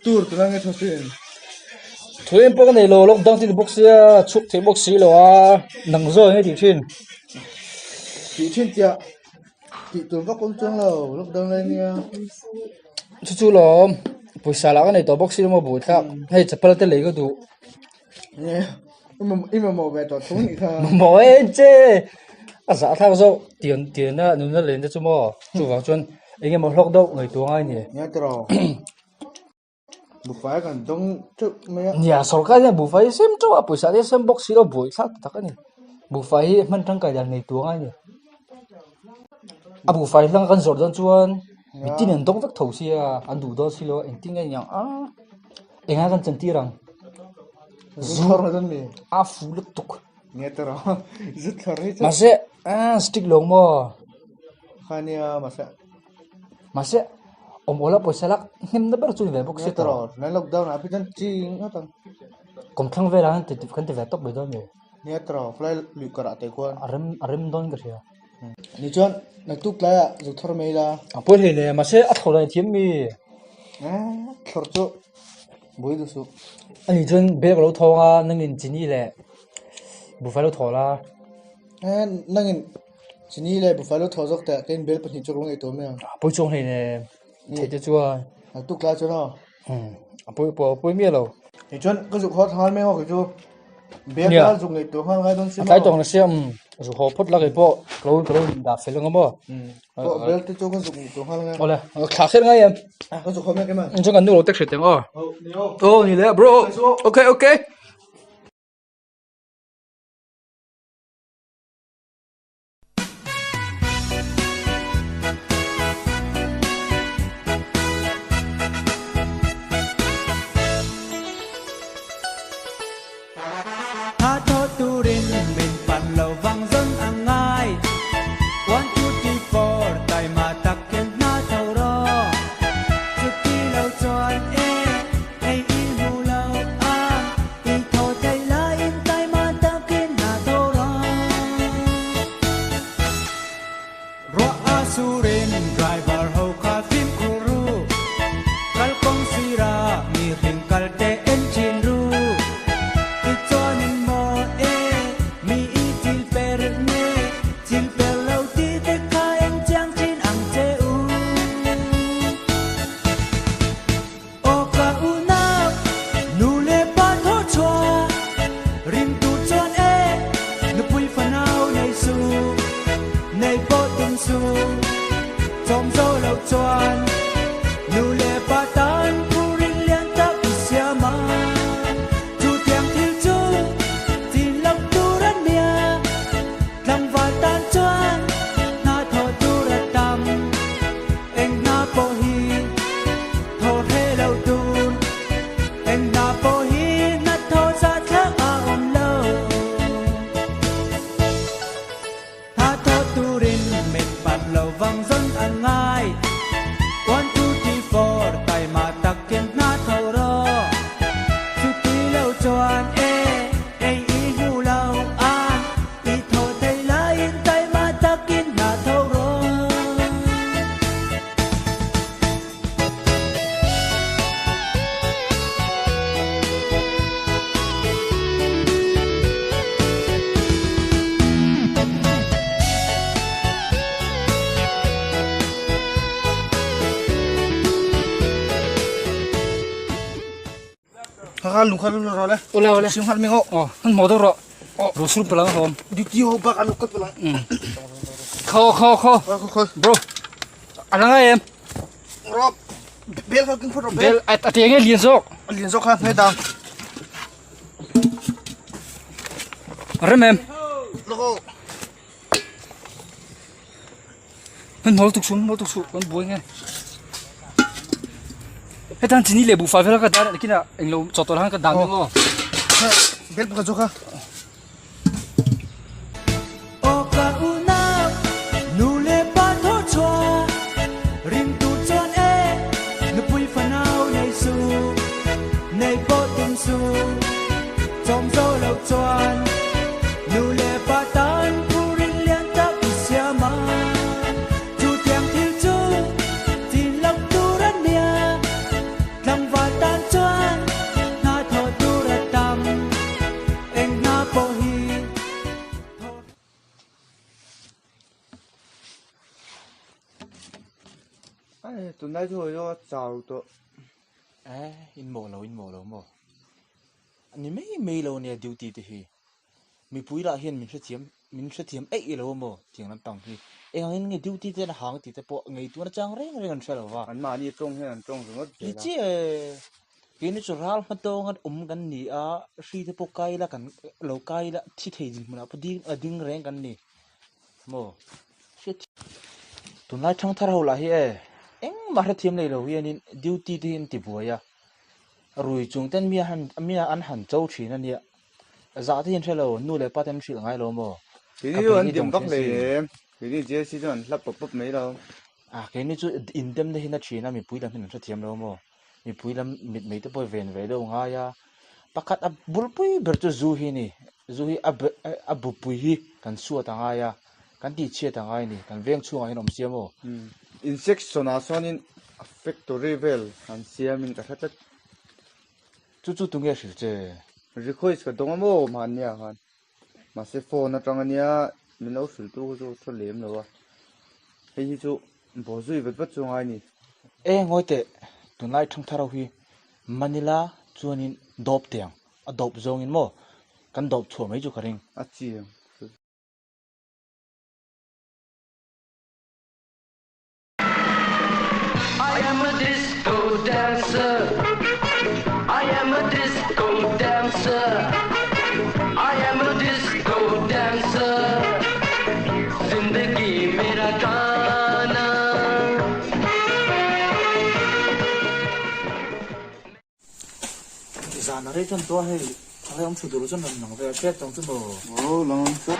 Tur tuna nge thaw thin? Thu em pawh ka nei lo, lockdown te ni bawk sia, chhuk theih bawk si lo a, nang zawk nge tih thin? Tih thin chiah, tih tur vak awm chuang lo, lockdown lai nia. Chu chu lawm, pawisa lah ka nei tawh bawk si lo maw buaithlak, hei chapal te lei ka duh. Nge, i mamawh ve tawh tho nih kha. Mamawh em che, a zahthlak zawk tian tiana nuna len te chu maw, chuvang chuan eng emaw hlawk deuh ngaihtuah ngai ni. Nia tiraw, buhfai kan dawng teuh mai a. Nia, sorkar hian buhfai hi sem teuh a, pawisa te sem bawk si lo buaithlak tak a ni. Buhfai hi hman tangkai dan ngaihtuah ngai ni. A buhfai hlang kan zawrh dawn chuan mitin an dawng vek tho sia, an duh dawn si lo a, engtin nge niang a. Enga kan chantir ang? Zu thlawr dawn mi? A fu lutuk. Nge tawh rawh. Zu thlawr hi chu. Mahse ah stick lo maw? Kha nia mahse. Mahse awm awla pawisa lak hnem na ber chu ni ve bawk sia tawh rawh. Nai lockdown ah phei chuan chi ngawt ang. Kawmthlang velah khan kan ti ve tawp mai dawn mi? Nia tawh rawh khawlai lui kawrah te khuan. A rem a rem dawn ka hria. Ni chuan naktuk tlaiah zu thlawr mai ila. A pawi hlei le mahse a thlawr dan i thiam mi? Eh thlawr chu bui duh suh. Ani chuan bag a lo thawng a nangin chini leh buhfai lo thaw la. Eh nangin chini leh buhfai lo thaw zawk teh keiin bel pahnih chu ka lo ngaihtuah mai ang. A pawi chuang hlei le theih te chuan. Naktuk tlai chuan aw. A pawi pawh a pawi miah lo. Ni chuan ka zuk haw thangal mai ang aw kei chu. Bel kha zuk ngei tur nghal ngai dawn si maw? A tlai tawng na sia zuk haw phawt la kei pawh ka lo ka lo dah fel ang maw? Pawh bel te chu ka zuk ngei tur nghal ngai. Awle, thla kher ngai em? Ka zuk haw mek em a? Chuan kan nu lo tek hret ang aw. Aw, ni aw. Aw, ni le bro. Okay, okay. Kha lung kha lung ro le. Ole ole. Sim hal mi ngo. Oh, han mo ro. Oh, ro sur palang hom. Duty ho bak anu kat palang. Kho kho kho. Kho kho. Bro. Alanga em. Ro. Bel kha king phot ro. Bel at at nge lian zawk. Lian zawk kha ngai dang. Rem em. Logo. Kan hnawl tuk chung, hnawl tuk suh, kan buai nge. Hetan chini leh buhfai vel ka dan kina englo chawtawlh han ka dan deuh aw. Bel pakhat zawk kha. Tunlai chu hawi zawk a chau tawh. Eh, in mawh lo, in mawh lo maw? A ni mai mai lo nia duty te hi. Mipui lah hian min hrethiam, min hrethiam eih lo maw tiang lampang hi. Eng angin nge duty te an hang tih te pawh ngaihtuah na chang reng reng an hre lo va. Anmahni tawng hian an tawng ringawt zel a. Ni chiah e. Keini chu ral hma tawnga awm kan ni a, hri te pawh kai ila kan lo kai ila thi thei dinhmunah pawh ding a ding reng kan ni maw hriat tunlai thangthar ho lah hi e engmah hrethiam nei lo hianin duty te hi an ti buai a rui chung ten mi han mi an han cho thin a nia zah te hi an hre lo nu leh pa te an hrilh ngai lo maw Keini chu an dim vak hlei em keini JC chu an hlap pawp pawp mai lo a keini chu indemna hi na thin a mipui lam hian an hrethiam lo maw. Mipui lam mitmei te pawh ven ve deuh ngai a, pakhat a bulpui ber chu zu hi a ni, zu hi a a bupui hi kan suat a ngai a, kan tihchhiat a ngai a ni, kan veng chhungah hian awm sia maw? Insection ah sawnin factory vel an siamin ka hre tlat. Chu chu tunge hrilh che? Request ka dawng a maw mahnia khan, mahse phone atang ania min lo hrilh tu kha chu ka hre lem lo a, hei hi chu Baw zui vat vat chu a ngai ni. E ngawi teh, tunlai thangthar ho hi Manila chuanin dawp tiang, a dawp zawngin maw kan dawp chhuah mai chu ka ring. A chiang. I am a disco dancer I am a disco dancer I am a disco dancer Zindagi mera gana. Zan a rei chuan tua hei a awm thu tur chuan rawn lang ve a hriat tawng chu maw. Aw lang ang chu.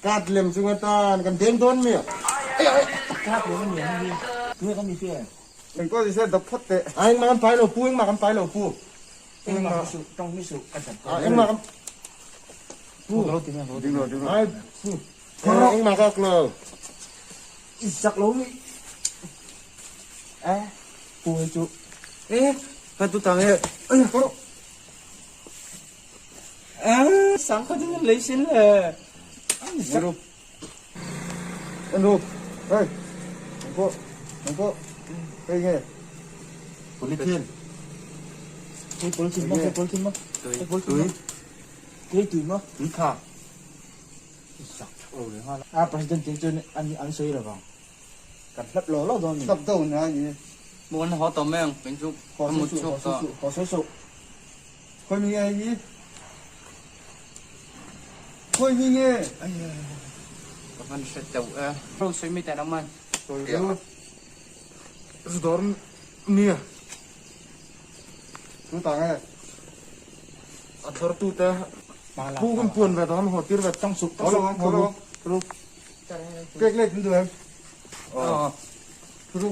Kat lem chunga tan kan deng dawn mi. Engpawh ni se dawp phawt teh. A engmah kan pai lo pu engmah kan pai lo pu. Engmah su tawng mi su kan chan. A engmah kan pu. Ding lo ding lo. Ai pu. Engmah ka lo. Isak lo mi. Eh pu hei chu. Eh ka tu tang e. Ai ka ro. Eh sang kha chu lei sin le. Zero. Anu, hey, nangpawh, nangpawh, hei nge, polythene. Hei polythene maw, hei polythene maw, hei polythene maw, hei tui maw, tui kha. Zak thak lo leh nghal a. A president te chuan an an sawi lo vang. Kan hlap lo lo dawn ni. Hlap dawn a ni. Muan haw tawh mai ang, kei chu ka mut chhuak ta. Haw sawi suh. Khawi mi nge hi? Khawi mi nge? Ka van hre teuh e. Ro sawi mai teh nang man. Sawi ru. Zu dawr nia. Tu ta nge? A thar tu te. Pu kan puan ve dawn haw tir ve tang suk. Haw lo haw lo. Ru. Pek leh tun duh em? Aw. Ru.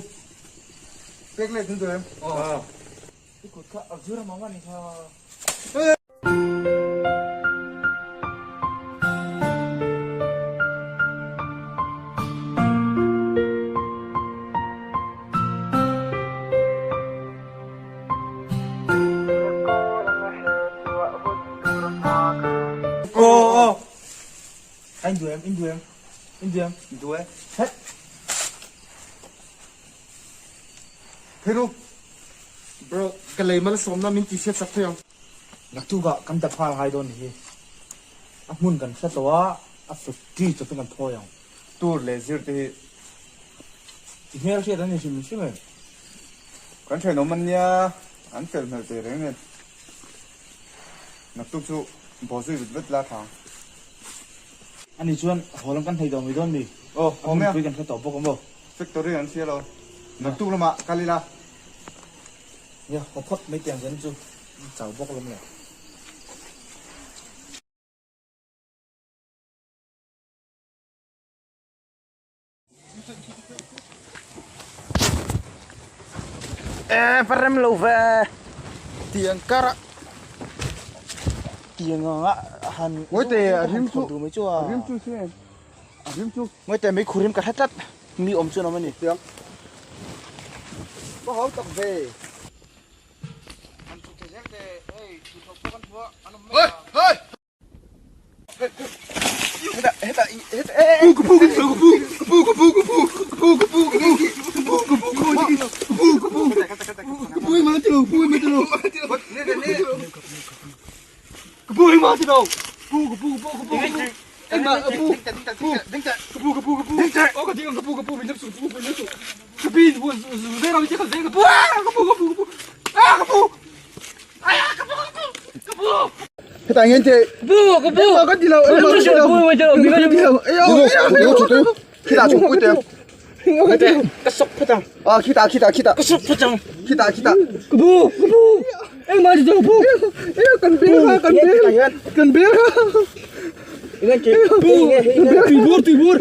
Pek leh tun duh em? Aw. I kut kha a zir mang a ni kha. In duh em, in duh em, in duh em. Duh e. Het. Phei ru. Bro, ka lei malsawmna min tihchhiat sak thei ang. Naktukah kan ta phal ngai dawn ni hi. A hmun kan hre tawh a, a factory chawpin kan thawi ang. Tur leh zir te hi. I hmel hriat an ni hrim hrim em? Kan thenawm an nia, an fel hmel teh reng nen. Naktuk chu baw zui vet vet la tha ang. Ani chuan haw lam kan hnei tawh mai dawn mi? Aw, haw mai a. A hmunpui kan hre tawh bawk a maw? Factory an hria lo. Naktuk lamah kal ila. Nia, haw phawt mai tiang zen chu chau bawk lawm le. E va rem lo ve tiang kar a tiang anga han Ngawite a rim chu duh mai chu a a rim chu se a rim chu Ngawite mei khurim ka hre tlat mi awm chu an awm a ni. Tiang va hau tak ve. Hei hei. Hetah hian che engmah kan ti lo engmah kan ti lo engmah kan ti lo khitah chung pui teh ka sawk phawt ang ah khitah khitah khitah ka sawk phawt ang khitah khitah ka pu ka pu engmah ti lo ka pu kan bel kha kan bel kan bel kha Tuibur tuibur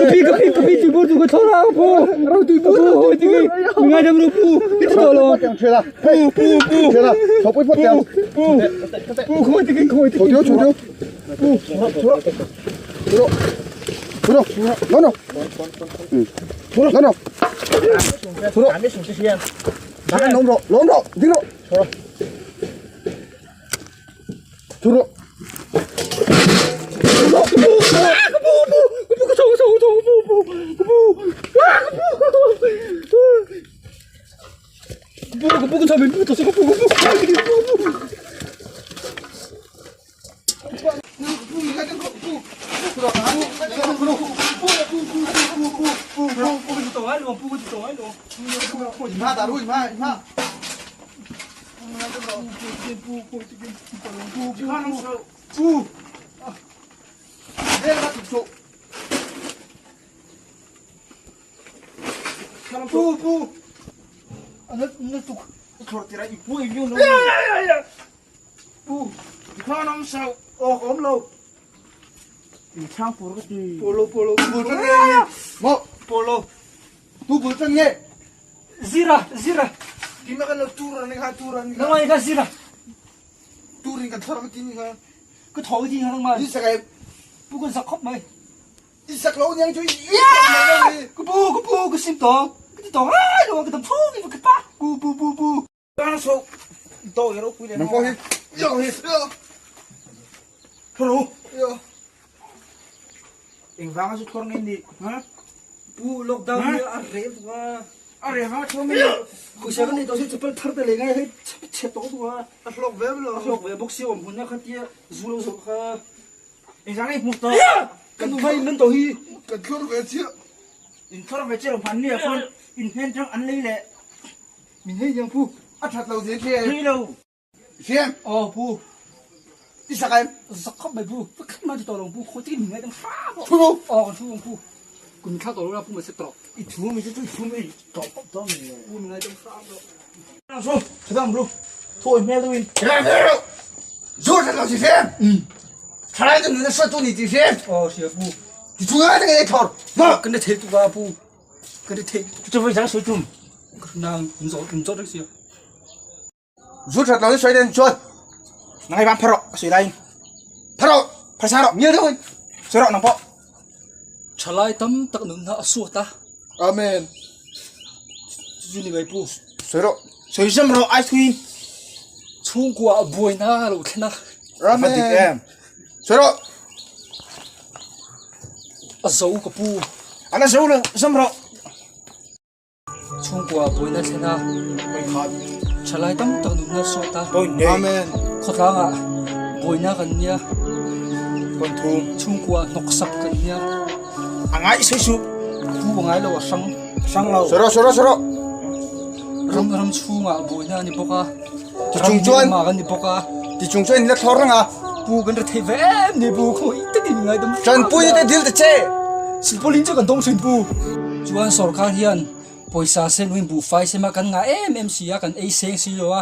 ka pi ka pi ka pi tuibur tu ka tho ra ka pu ka pu hoi ti mi ngai dam ru pu i tho lo pu pu pu pu pu khoi ti khoi ti pu no no no no lom ro lom ro ding ro Thu rawh. Zira zira Kima kan lo tur ani kha tur ani kha. Nangmah kha zira Turin kan thar tin kha. Ka tho ti kha nangmah. I sak em. Pu kan sak khawp mai. I sak lo niang chu. Ka pu ka pu ka sim tawh. Ka ti tawh ai lo ka dam chhung in ka pa. Pu pu pu pu. Nang pawh hi. Yo hi. Thuru. Yo. Eng vanga chu thlawr nge ni ha? Pu lockdown hi a reh tuk a. A reh vanga thlawr nge ni? Pawisa kan nei tawh si chapal thar te lei ngai hei chhe tawh tuk a. A hlawk ve lo. A hlawk ve bawk si awm hun a kha tia zu lo zawh kha. Eng vanga i hmuh tawh? Kan nu vai in man tawh hi. Kan thlawr ve chiah. In thlawr ve chiah lo hman ni ah khuan in hnen tang an lei leh. Min hei hiang pu. A that lo zin hria. Hei lo. Hriam. Aw pu. I sak em? Zak khawp mai pu. Pakhat mah ti tawh lo pu. Khawi takin min ngaidam hra pawh. Thu ru. Aw kan thu ang pu. Kum thla tawh lo la pu mahse tawrh. I thu mi chu chu i thu mi tawh pawp tawh mi le. Pu min ngaidam hra pawh. Thu thu ru. Thu oi hmel duin. Zu that lo ti hriam. Thalai tu nuna hruaitu ni ti hriam. Aw hria pu. Ti chu ngai ngai thor. Kan thei tu ba pu. Kan thei. Chu voi zang soi tum. Nang in zo in zo reng sia. Zu that lo ni soi den chuan. Nang ai bang pharo soi lai. Pharo. Phasa ro. Ngil deuh. Soi ro nang pawh. Thalai tam tak nun na a suat a. Amen. Chu ni mai pu. Soi ro. Soi zam ro ai thui. Chhungkua buaina lo thlen a. Amen. Soi ro. A zo ka pu. Ana zo lo zam ro. Chhungkua buaina thlen a, thalai tam tak nunna sawt a, Amen. khawtlangah buaina kan nia, chhungkua hnawksak kan nia. A ngai sawi suh. Pu a ngai lo a hrang. Hrang lo. Sawh rawh sawh rawh sawh rawh. Ram ram chhungah buaina a ni bawk a, Ti chung chuan ram hma kan ni bawk a. Ti chung chuan in la thlawr reng a. Pu kan ri thei ve em ni pu khawi takin ngai dam. Tanpui te dil ta che. Silpaulin chu kan dawng thin pu. Chuan sorkar hian pawisa sen uin buhfai sem a kan ngah em em si a kan ei seng si lo a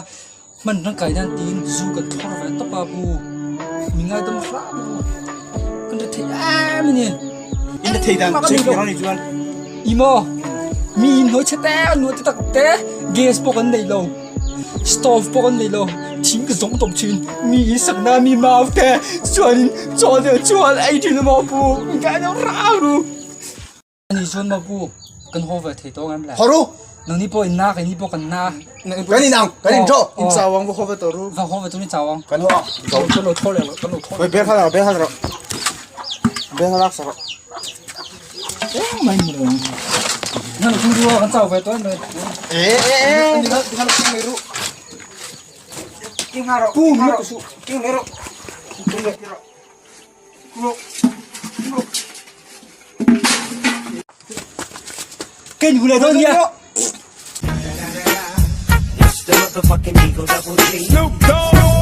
hman rangkai nan tiin zu kan thlawr ve tawp a pu mi ngai dam hram pu kan ri thei em a ni. In ri thei dan che ni chuan. I maw mi in hnuai chhe te an nuai te tak te Gas pawh kan nei lo, stove pawh kan nei lo, thing ka zawng tawp thin. Mi in sakna mi mau te chuanin chaw nen chuan ei thin a maw pu, min kai deuh rau ru. Ani chuan maw pu, kan haw ve thei tawh ang em le? Haw ru! Nangni pawh in na, keini pawh kan na. Kan in ang, kan in tawh. In chau ang, va haw ve tawh ru. Va haw ve tur in chau ang. Kan haw ang. Kan lo thaw leh ang, kan lo thaw leh ang. Ber kha rawh, ber kha rawh. Ber kha lak sak rawh. Engmah in hmu lo ang. Nang chu ru a, kan chau ve tawh em mai. E e e. Ni kha, ni kha lo king mai ru. King ha rawh. Pu, mi lo su. King mai rawh. King mai rawh. Kei ni leh dawn nia. It's the motherfucking Eagle Double G. Snoop Dogg.